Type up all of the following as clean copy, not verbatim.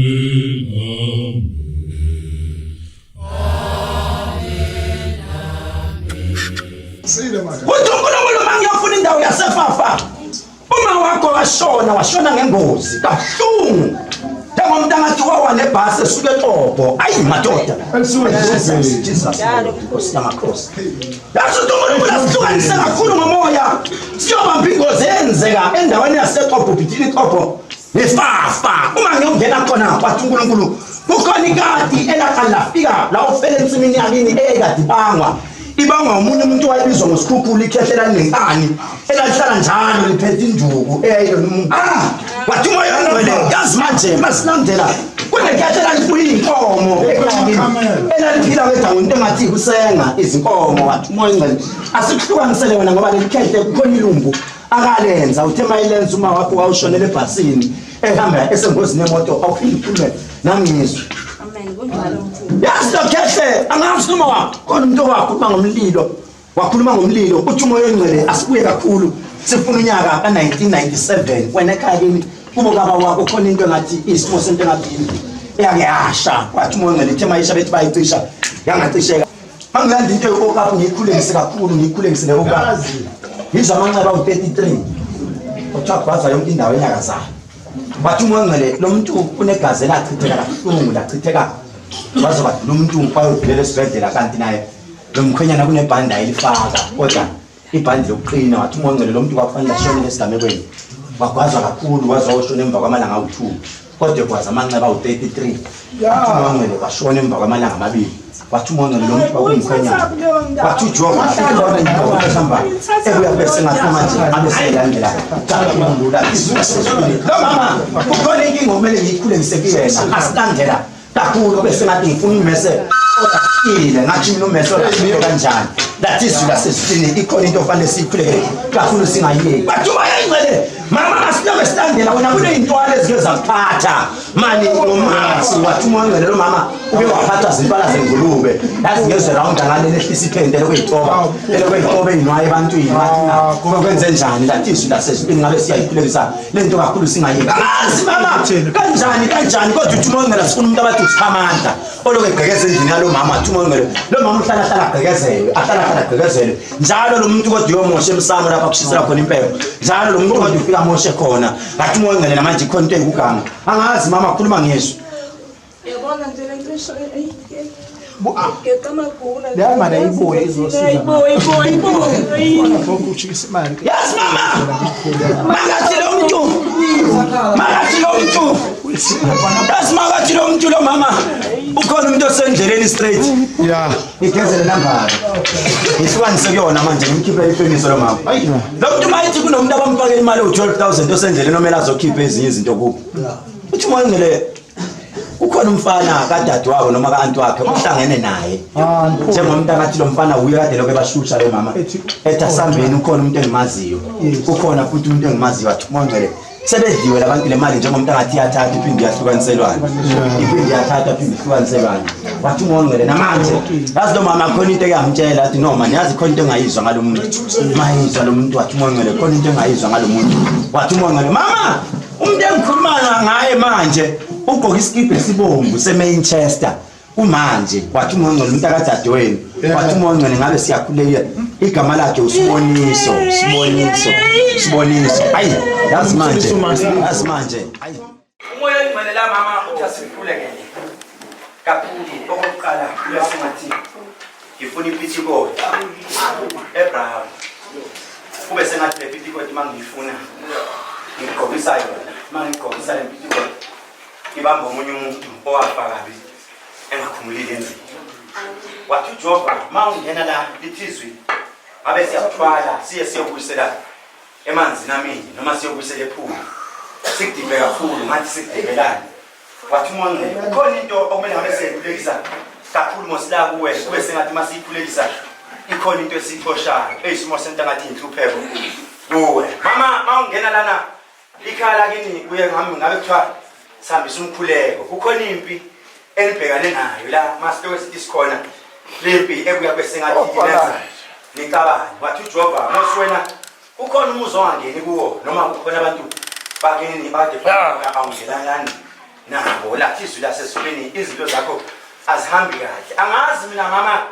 Amen. Uthi uNkulunkulu uma ngiyofuna indawo yasefafa uma wakho washona washona ngengozi kabuhlungu njengomuntu angathi wawa nebhasi esuke exobho ayi madoda Jesus Nkosi yamakhosi yazi ukuthi uNkulunkulu asihlukanise kakhulu ngomoya siyobamba ingozi eyenzeka endaweni yasexobho bhithini ixobho Ngifafa uma ngiyongena khona wathi uNkulunkulu kukhona ikati elaqala lafika la ufele ensimini yakini eyayikade ibangwa ibangwa omunye umuntu owayebizwa ngosikhukhula ikhehla elalinenkani elalihlala njalo liphethe induku eyayilona umuntu ah wathi umoya ongcwele yazi manje masilandela kunekhehla elalifuye iy'nkomo ekhaya elaliphila wedwa ngento engathi kusenga izinkomo wathi umoya ongcwele asikuhlukanisele wena ngoba leli khehle kukhona ilumbu akalenza uthe mayilenza uma wakho wawushonela ebhasini ehamba esengozini yemoto awuphinde ukhulume nami ngizwe yazi lo khehle angazi noma wakho khona umuntu owakhuluma ngomlilo wakhuluma ngomlilo uthi umoya ongcwele asibuye kakhulu sifuna unyaka ka-1997 wena ekhaya kini kubo baba wakho khona into engathi isimo sento engathi eyake yasha wathi umoya ongcwele ithe mayisha bethi bayicisha yangacisheka Mangilanda into yokokapu ngiyikhulekise kakhulu ngiyikhulekise leyo kapu. Ngizwa amanxeba awu-33. Kuthiwa gwaza yonke indawo enyakazayo. Wathi uMongcele lo muntu unegazi elachitheka kabuhlungu lachitheka waze wadlula umuntu wayodlulela esibhedlela kanti naye lo mkhwenyana kunebhanda elifaka kodwa ibhandi lokuqina wathi uMongcele lo muntu kwakufanele ashonele esigamekweni wagwazwa kakhulu waze wayoshona emva kwamalanga awu-2 kodwa egwaza amanxeba awu-33 wathi uMongcele washona emva kwamalanga amabili wathi uMongcele lo muntu kwakuwumkhwenyana wathi uJehova ikhona into mhlawumbe ebuya kube sengathi manje abe seyilandela kakhulu la izwi lasezulwini lo mama kukhona inkinga okumele ngiyikhulekise kuyena asilandela kakhulu bese ngathi ngifuna umese odakhile ngathi mina umese odakhile kanjani lathi izwi lasesini ikhona into ofanele siyikhulekele kakhulu singayiyeki bathi umoya ingcwele mama masiloke silandela wena kuney'ntwala ezike zakuphatha mani ngomathi wathi umoya ongcwele lo mama uke waphathwa zintwala zengulube yazi ngezwe rawunda ngaleli ehlisa iphenti elokweyitoba elokweyitoba eyinwayo ebantwini wathi na kube kwenze njani lathi izwi lasezulwini ngabe siyayikhulekisa lento kakhulu singayeki angazi mama kanjani kanjani kodwa uthi umongela sifuna umuntu abathi usiphamandla oloke egqekeza endlini yalo mama athi umongela lo mama uhlala hlala agqekezelwe ahlala hlala agqekezelwe njalo lo muntu kodwa uyomosha emsamo lapha kushisela khona impepho njalo lo muntu kodwa ufika amoshe khona ngathi umongela namanje ikhona into eyikuganga angazi mama khuluma ngizwe Yabona nje le nto esho geqa amagula. Leya mali ayibuye izosiza. Ayibuye, ibuye, ibuye. Ujikisa imali. Yazi mama. Makathi lo muntu. Makathi lo muntu. Yazi makathi lo muntu lo mama. Ukhona umuntu osendleleni straight. Yeah. Ngigezele nambala. Ngihlukanise kuyona manje ngimkhiphe iqiniso lo mama. Lo muntu mayithi kunomuntu abamfakela imali ewu-12000 osendleleni omele azokhipha ezinye izinto kubo. Uthi moya ngele kukhona umfana kadadewabo noma ka-anti wakhe uhlangene naye Ah, njengomuntu akathi lo mfana wuye kade lokho ebashusha lo mama ethi asambeni ukhona umuntu engimaziyo ukhona futhi umuntu engimaziyo athi mongcele sebedliwe labantu le mali njengomuntu angathi iyathatha iphinde iyahlukaniselwana iphinde iyathatha iphinde ihlukaniselwana wathi umongcele namanje yazi lo mama khona into eyamtshela athi no man yazi khona into engayizwa ngalo muntu mayizwa lo muntu wathi umongcele khona into engayizwa ngalo muntu wathi umongcele mama Umuntu engikhuluma ngaye manje ugqoke isikibha esibomvu seManchester kumanje wathi umongcwele umuntu akadadewenu wathi umongcwele ngabe siyakhuleka igama lakhe usiboniso siboniso siboniso ayi yazi manje yazi manje ayi umoya oyingcwele la mama uthi asikhulekele kakhulu okokuqala uyasingathi ngifuna ipitikoti ebrown kube sengathi le pitikoti uma ngiyifuna ngigqokisa yona uma ngigqokisa le pitikoti ibamba omunye umuntu owafa kabi engakhumulile endlini wathi ujehova uma ungena la lithi izwi ngabe siyakuthwala siye siyokubuyisela emanzini amini noma siyokubuyisela ephula sikudibhe kakhulu ngathi sikudibelani wathi uMongcele kukhona into okumele ngabe siyayikhulekisa kakhulu mosila kuwe kube sengathi uma siyikhulekisa ikhona into esiyixoshayo eyisimo sento angathi inhlupheko kuwe mama ma ungena lana ikhaya lakini kuye ngami ngabe kuthiwa sihambisa umkhuleko kukhona impi enibhekane nayo la masitoko esithi sikhona lempi ebuya kube sengathi inenza nicabane wathi ujehova mose wena kukhona umuzi ongangeni kuwo noma kukhona abantu bakini bade awungenalani. Nabo lathi izwi lasezulwini izinto zakho azihambi kahle. Angazi mina mama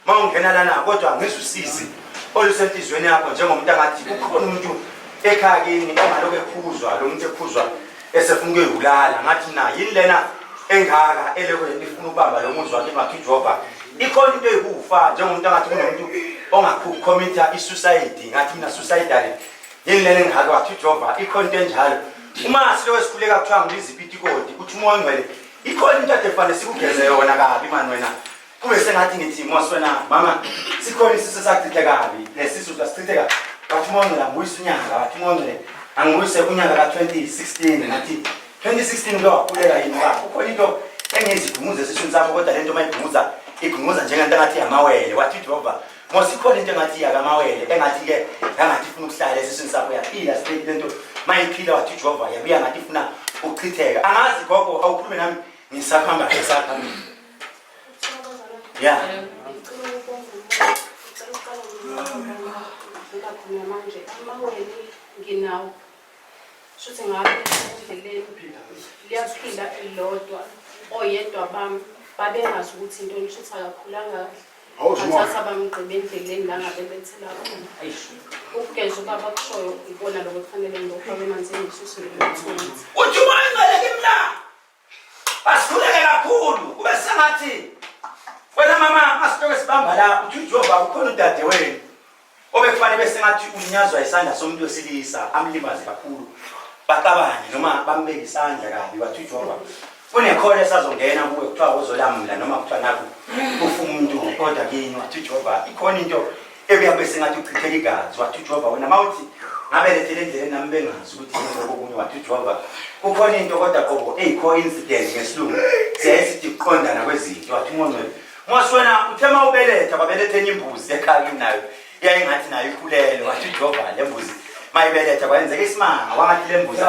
mawungena lana kodwa ngizwe usizi olusenhlizweni yakho njengomuntu angathi kukhona umuntu ekhaya kini ongalokhu ekhuzwa lo muntu ekhuzwa esefuna ukuyibulala ngathi mina yini lena engaka elokhu ifuna ukubamba lo muzi wakhe ngathi uJehova ikhona into eyikufa njengomuntu angathi kunomuntu ongakhomitha i-suicide ngathi mina suicidal yini lena engaka wathi uJehova ikhona into enjalo uma silokhu esikhuleka kuthiwa ngibiza ipitikoti uthi umoya ongcwele ikhona into ade fanele sikugeze yona kabi mani wena Kube sengathi ngithi mos wena mama sikhona isisu esachithe kabi lesisu sasichithe kabi wathi uMongcwele angibuyise unyaka wathi uMongcwele angibuyise unyaka ka-2016 ngathi 2016 uke wakhuleka yini ngoba kukhona into engiyizigumuza esiswini sakho kodwa le nto uma igumuza igumuza njengento engathi yamawele wathi uJehova mos ikhona into engathi yakamawele engathi-ke yangathi ifuna ukuhlala esiswini sakho yaphila straight le nto uma iphila wathi uJehova yabuya ngathi ifuna ukuchitheka angazi gogo awukhulume nami ngisakuhamba ngisaphambili Yeah. Manje amawele nginawo shuthi ngabe endleleni liyaphila elilodwa oyedwa bami babengazi ukuthi into shuthi akakhulanga kahle bathatha bamgqiba endleleni la ngabelethela khona ukugeza ubaba kushoyo ikona lokho kufanele ngokufaka emanzini ngisuse ngimthunzi uthi umoya ingcwele kimi la Asikhuleke kakhulu kube sengathi wena mama masitoke sibamba la uthi uJehova ukhona udadewenu obekufanele bese ngathi unyazwa isandla somuntu wesilisa amlimaze kakhulu baxabane noma bambeke isandla kabi wathi uJehova kunekhona esazongena kuwe kuthiwa uzolamula noma kuthiwa nakho kufa umuntu kodwa kini wathi uJehova ikhona into ekuyabe sengathi uchitheka igazi wathi uJehova wena mawuthi ngabelethele endleleni nami bengazi ukuthi yini okunye wathi uJehova kukhona into kodwa qobo eyi-coincidence ngesilungu siyaye sithi kuqondana kwezinto wathi uMongcwele Mose wena uthe uma ubeletha kwabeletha enye imbuzi ekhaya kimi nayo yayingathi nayo ikhulelwe wathi uJehova le mbuzi mayibeletha kwenzeka isimanga kwangathi le mbuzi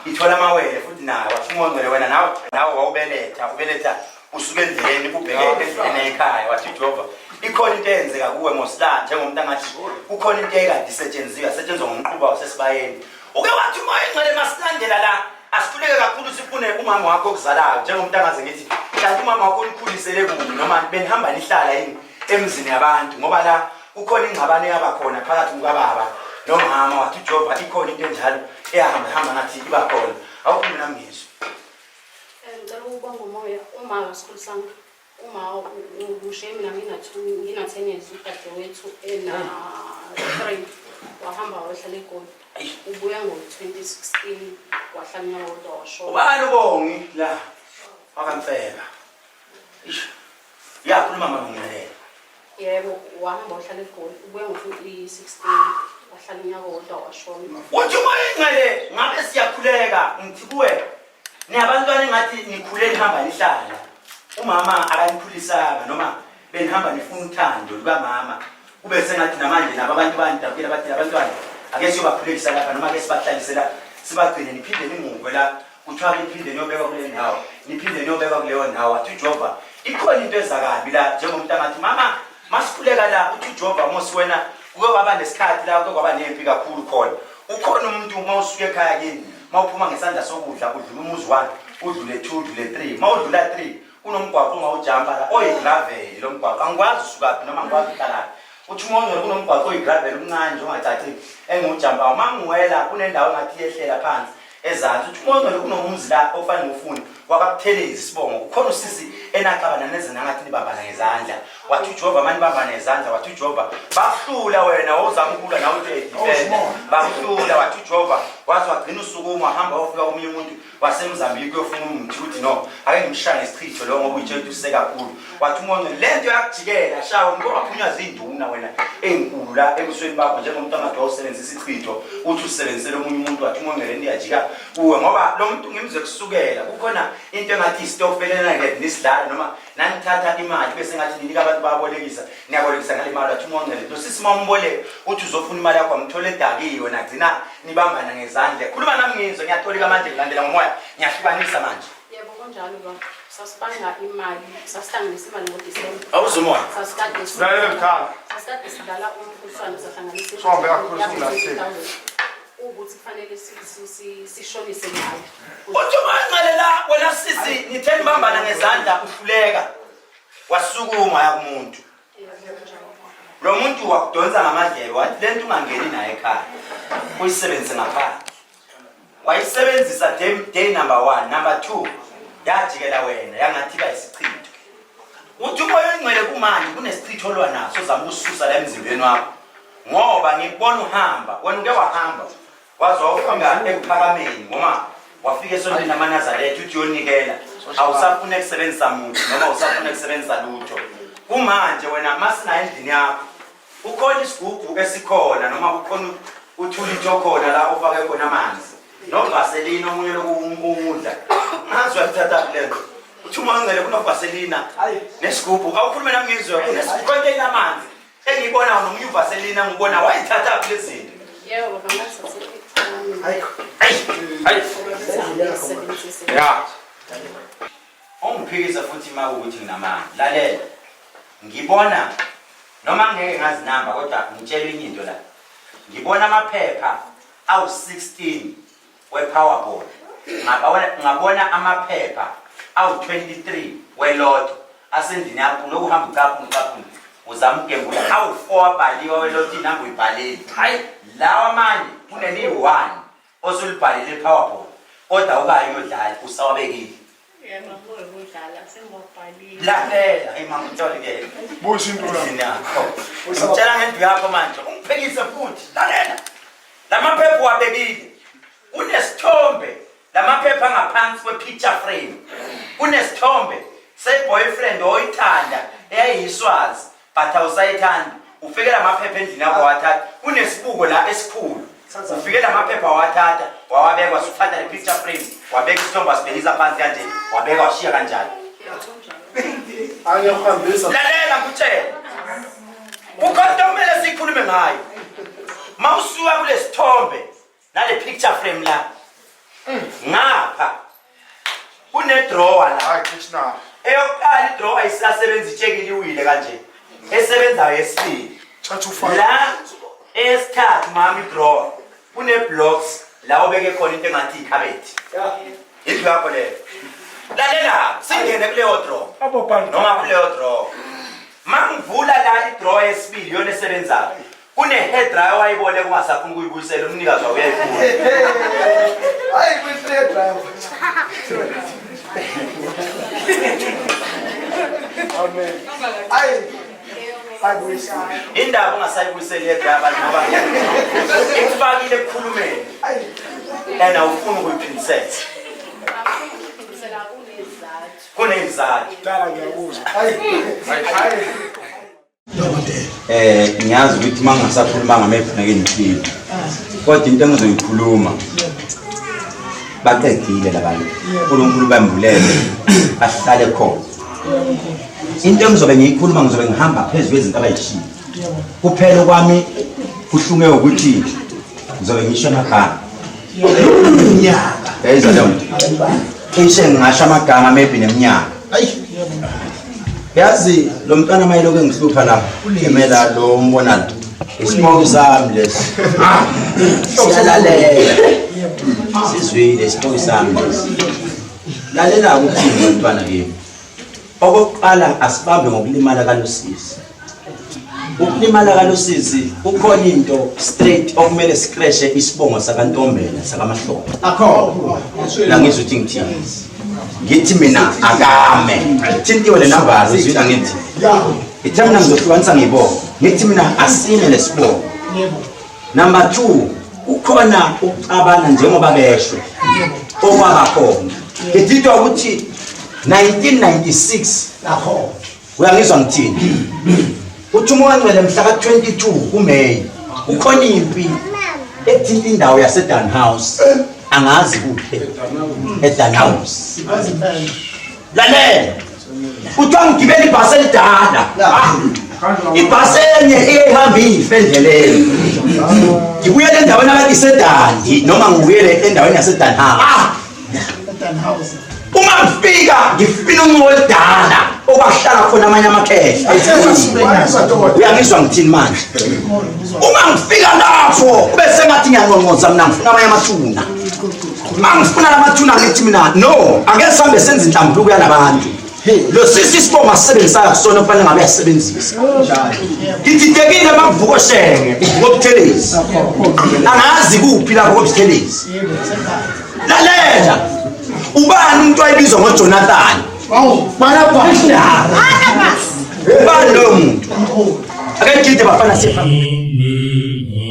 ithola amawele futhi nayo wathi uMongcwele wena nawe nawe wawubeletha ubeletha usuke endleleni ubheke endleleni ekhaya wathi uJehova ikhona into eyenzeka kuwe mosla njengomuntu angathi kukhona into eyayikade isetshenziwe yasetshenzwa ngomquba wasesibayeni uke wathi umoya ingcwele masilandela la asikhuleke kakhulu sifune umama wakho okuzalayo njengomuntu angaze ngithi kanti umama wakho unikhulisele kuphi noma benihamba nihlala yini emzini yabantu ngoba la kukhona ingxabano eyaba khona phakathi kukababa nomama wathi uJehova ikhona into enjalo eyahamba hamba ngathi iba khona awukhulume nami ngizwe Ngicela ukubonga umoya uma akasikhulisanga uma ushiye mina ngina-ten years udadewethu ena-three wahamba wayohlala egoli ubuya ngo-2016 wahlala unyaka wodwa washona ubani ubongi la wakamfeka Ish. Yakhuluma mama ngilalela. Yebo, wahamba wahlala eGoli. Ubuya ngo-2016 wahlala unyaka wodwa washona. Uthi umoya ingcwele ngabe siyakhuleka ngithi kuwe niyabantwana engathi nikhule nihamba nihlala. Umama akanikhulisanga noma benihamba nifuna uthando lukamama. Kube sengathi namanje nabo abantu banidabukela bathi abantwana ake siyobakhulekisa lapha noma ake sibahlalise la sibagcine niphinde nimuve la kuthiwa niphinde niyobekwa kule ndawo niphinde niyobekwa kuleyo ndawo wathi ujehova ikhona into eza kabi la njengomuntu angathi mama masikhuleka la uthi ujehova mosi wena kuke kwaba nesikhathi la kuke kwaba nempi kakhulu khona ukhona umuntu uma usuka ekhaya kini uma uphuma ngesandla sokudla udlula umuzi one udlule two udlule three uma udlula three kunomgwaqo ongawujampa la oyigravel lo mgwaqo angikwazi usukaphi noma angikwazi uhlalaphi uthi uma ungcwele kunomgwaqo oyigravel omncane nje ongacacile engiwujampayo uma ngiwela kunendawo engathi iyehlela phansi ezansi uthi uma ungcwele kunomuzi la ofanele ufune wakabuthelezi isibongo kukhona usisi enaxabana neze nangathi nibambana ngezandla wathi ujehova mani bambana ngezandla wathi ujehova bakuhlula wena wawuzama ukulwa nawe uthi uyayidefenda bakuhlula wathi ujehova waze wagcina usukuma wahamba wafika komunye umuntu wasemzambiki uyofuna umuthi ukuthi no ake ngimshaye ngesichitho lo ngoba uyitshela ukuthi use kakhulu wathi umonce le nto yakujikela shawa ngoba waphunywa zinduna wena enkulu la ebusweni bakho njengomuntu angathi wawusebenzisa isichitho uthi usebenzisele omunye umuntu wathi umonce le nto iyajika kuwe ngoba lo muntu ngimzwe kusukela kukhona into engathi isitokfelena-ke nisidlala noma nanithatha imali bese ngathi ninika abantu bayabolekisa niyabolekisa ngale mali wathi umonce lo sisi uma umboleka uthi uzofuna imali yakho amthole edakiwe nagcina nibambana ngezandla khuluma nami ngizwe ngiyatolika manje ngilandela ngomoya ngiyahlukanisa manje Yebo kunjalo baba. Sasibanga imali, sasihlanganisa imali ngoDisemba. Awuzwa umoya. Sasikade Lalela mkhaya. Sasikade sidlala umkhusane sahlanganisa Sombe kakhulu yabe singasizi. 20,000. Ukuthi kufanele sishonise ngayo. Uthi umanxele la wena sisi nibambana ngezandla uhluleka wasukuma waya kumuntu lo muntu wakudonsa ngamadlebe wathi le nto ungangeni naye ekhaya uyisebenzise ngaphandle wayisebenzisa day, day number one number two yajikela wena yangathi iba isichitho uthi umoya oyingcwele kumanje kunesichitho olwa naso ozama ukususa la emzimbeni wakho ngoba ngikubona uhamba wena uke wahamba waze wawufika ekuphakameni ngoba wafika esontweni lamanazaretha uthi uyonikela awusafuna kusebenzisa muntu noma awusafuna kusebenzisa lutho kumanje wena masinayo endlini yakho kukhona isigubhu esikhona noma kukhona uthulitho okhona la ofake khona amanzi novaselina omunye lokuwudla ngazi uyakuthatha le nto uthi uma ngcele kunovaselina nesigubhu awukhulume nami ngizwe kunesigubhu amanzi Engiyibona nomunye uvaselina ngibona wayithatha phi lezi zinto. Yebo baba ngathatha ipicture. Hayi. Hayi. Ya. Ungiphikisa futhi uma ukuthi nginamanga. Lalela. Ngibona noma ngeke ngazi namba kodwa ngitshela enye into la. Ngibona amaphepha awu-16 we-Powerball. Ngabona ngabona amaphepha awu-23 we-Lotto asendlini yakho uloku uhamba ucaphuna ucaphuna uzama ukugembula awu-4 abhaliwe we-Lotto inamba uyibhalile. Hayi. Lawa amanye kuneliyi-1 osulibhalile i-Powerball kodwa awukayi uyodlala usawabekile. Yebo ngokudlala sengibhalile. Lalela, hey mama uthole ke. Buyisa into la. Endlini yakho. Ngitshela ngendlu yakho manje. Ungiphekise futhi. Lalela. Lamaphepha uwabekile. Kunesithombe lamaphepha angaphansi kwe-picture frame. Kunesithombe se-boyfriend oyithanda eyayiyiswazi but awusayithandi. Ufike lamaphepha endlini yakho wathatha. Kunesibuko la esikhulu. Ufike lamaphepha wathatha wawabeka wasuthatha le picture frame wabeka isithombe wasibhekisa phansi kanje wabeka washiya kanjalo. Angiyohambisa. Lalela ngikutshele. Kukhona into okumele sikhulume ngayo. Mawusuka kulesithombe nale picture frame la. Ngapha kune drawer la. Hayi kitchener. Eyokuqala idrawer isasebenza itshekile iwile kanje. Esebenzayo yesibili. Thatha ufake. La eyesithathu mama idrawer kune blocks la obeke khona into engathi ikhabethe. Indlu yakho leyo. Lalela singene kuleyo drawer. Abo bantu. noma kuleyo drawer mangivula la idrawer yesibili yona esebenzayo kune-hair dryer wayibone kungasafuni ukuyibuyisela umnikazi wayo uyayifuna Hayi kwi-hair dryer. Amen. Hayi. Hayi buyisa. Indaba ungasayibuyiseli i-hair dryer abantu ngoba ikufakile ekukhulumeni Hayi. and awufuni ukuyiphindisela Akuphindisela kunezathu. kuney'zathu Dala ngiyakuzwa. Hayi. Hayi. Ngiyazi ukuthi uma ngingasakhulumanga maybe ngihlile kodwa into engizoyikhuluma baqedile labantu uNkulunkulu bambulele bahlale khona into engizobe ngiyikhuluma ngizobe ngihamba phezu kwezinto abayishilo kuphela kwami kuhlunge ukuthi ngizobe ngisho amagama yayizwa leyo nto cishe ngingasho amagama maybe neminyaka yazi lo mntwana mayelokhu engihlupha la emela lo mbona la isimoki sami lesi siyalalela sizwile isimoki sami lesi lalela ukuthini lo mntwana kimi okokuqala asibambe ngokulimala kalosisi ukulimala kalosisi kukhona into straight okumele sikreshe isibongo sakantombela sakamahlobo Akho. la ngizwe ukuthi ngithini ngithi mina akame thintiwe le nambala uzwile angithi ithe mina ngizohlukanisa ngibongo ngithi mina asime lesibongo number 2 kukhona ukuxabana njengoba besho okwaba khona ngididwa ukuthi 1996 Akho. uyangizwa ngithini uthi umoya ngcwele mhla ka-22 kuMay kukhona impi ethinta indawo yaseDan House angazi kuphi eDan House lalela kuthiwa ngigibela ibhasi elidala ibhasi enye eyayihamba ife endleleni ngibuyele endaweni abathi isedandi noma ngibuyele endaweni yaseDan House uma ngifika ngifina uncumo oludala okwahlala khona amanye amakhehla uyangizwa ngithini manje uma ngifika lapho kube sengathi ngiyanqonqoza mina ngifuna amanye amathuna Mangifuna lamathuna ngithi mina no, angeke sihambe senze inhlambuluko yalabantu. Lo sisi isibongo asisebenzisayo kusona kufanele ngabe yasebenzisa. Ngididekile makuvuka oShenge, kuvuka oButhelezi. Angazi kuphi lapho koButhelezi. Lalela. Ubani umuntu wayebizwa ngoJonathan? Ubani loyo muntu? Ake ngigide bafana siye phambili.